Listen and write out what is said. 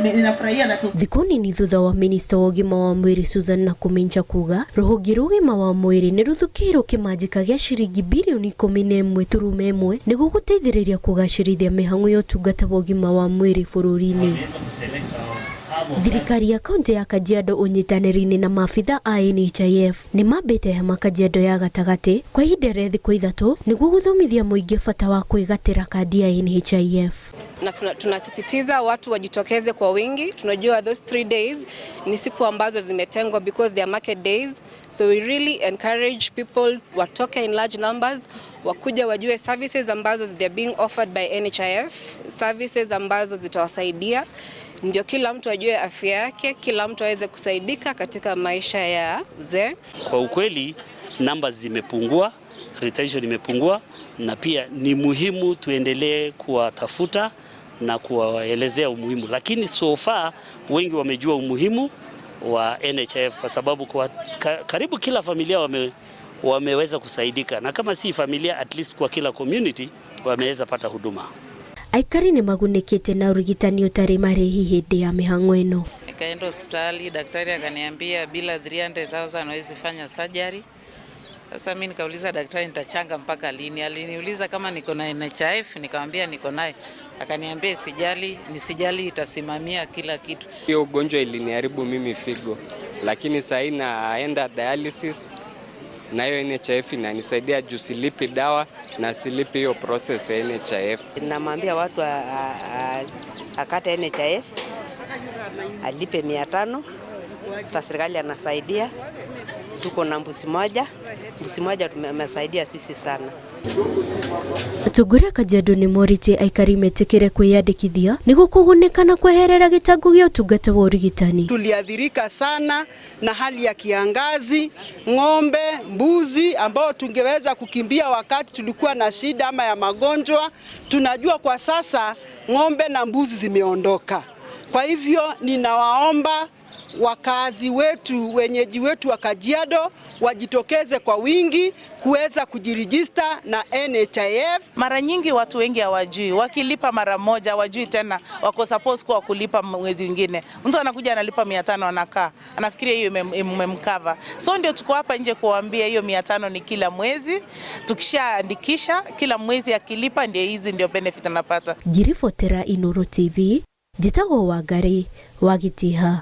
Ninafurahia na Thikũ nini thutha wa minista wa ũgima wa mwĩrĩ Susan Nakhumicha kuga rũhonge rwa ũgima wa mwĩrĩ nĩ rũthukĩirwo kĩmanjĩka gĩa ciringi birioni 11.1 nĩguo gũteithĩrĩria kũgacĩrithia mĩhang'o ya ũtungata wa ũgima wa mwĩrĩ bũrũri-inĩ. Thirikari ya kaunti ya Kajiado ũnyitanĩri-inĩ na maabitha a NHIF nĩ mambĩte hema Kajiado ya gatagatĩ kwa ihinda rĩa thikũ 3 nĩguo gũthomithia mũingĩ bata wa kwĩgatĩra kandi ya NHIF. Na tunasisitiza watu wajitokeze kwa wingi. Tunajua those 3 days ni siku ambazo zimetengwa because they are market days, so we really encourage people watoke in large numbers, wakuja wajue services ambazo they are being offered by NHIF, services ambazo zitawasaidia ndio kila mtu ajue afya yake, kila mtu aweze kusaidika katika maisha ya uzee. Kwa ukweli namba zimepungua, retention imepungua, na pia ni muhimu tuendelee kuwatafuta na kuwaelezea umuhimu, lakini so far wengi wamejua umuhimu wa NHIF kwa sababu kwa karibu kila familia wameweza kusaidika, na kama si familia, at least kwa kila community wameweza pata huduma. Aikari nĩ magunĩkĩte na ũrigitani ũtarĩ marĩhi hĩndĩ ya mĩhang'o ĩno. Nikaenda hospitali, daktari akaniambia bila 300,000 hawezi fanya surgery. Sasa mimi nikauliza daktari, nitachanga mpaka lini? Aliniuliza kama niko na NHIF, nikamwambia niko naye. Akaniambia sijali, nisijali, itasimamia kila kitu. Hiyo ugonjwa iliniharibu mimi figo, lakini sahii naenda dialysis na hiyo NHIF inanisaidia juu silipi dawa na silipi hiyo process ya NHIF. Namwambia watu akate NHIF alipe 500, hata serikali anasaidia. Tuko na mbuzi moja, mbuzi moja tumesaidia sisi sana. Atongoria a Kajiado nĩ morĩtie aikari metĩkĩre kwĩyandĩkithia nĩguo kũgunĩka na kweherera gĩtango gĩa ũtungata wa ũrigitani. Tuliathirika sana na hali ya kiangazi, ng'ombe, mbuzi ambao tungeweza kukimbia wakati tulikuwa na shida ama ya magonjwa. Tunajua kwa sasa ng'ombe na mbuzi zimeondoka. Kwa hivyo ninawaomba wakazi wetu, wenyeji wetu wa Kajiado wajitokeze kwa wingi kuweza kujiregister na NHIF. Mara nyingi watu wengi hawajui, wakilipa mara moja hawajui tena wako supposed kuwa kulipa mwezi mwingine. Mtu anakuja analipa 500 anakaa anafikiria hiyo imemcover. So ndio tuko hapa nje kuwaambia hiyo 500 ni kila mwezi, tukishaandikisha kila mwezi akilipa, ndio hizi ndio benefit anapata. Ngiribotera Inoro TV, njĩtagwo Wangari wa Gĩtiha.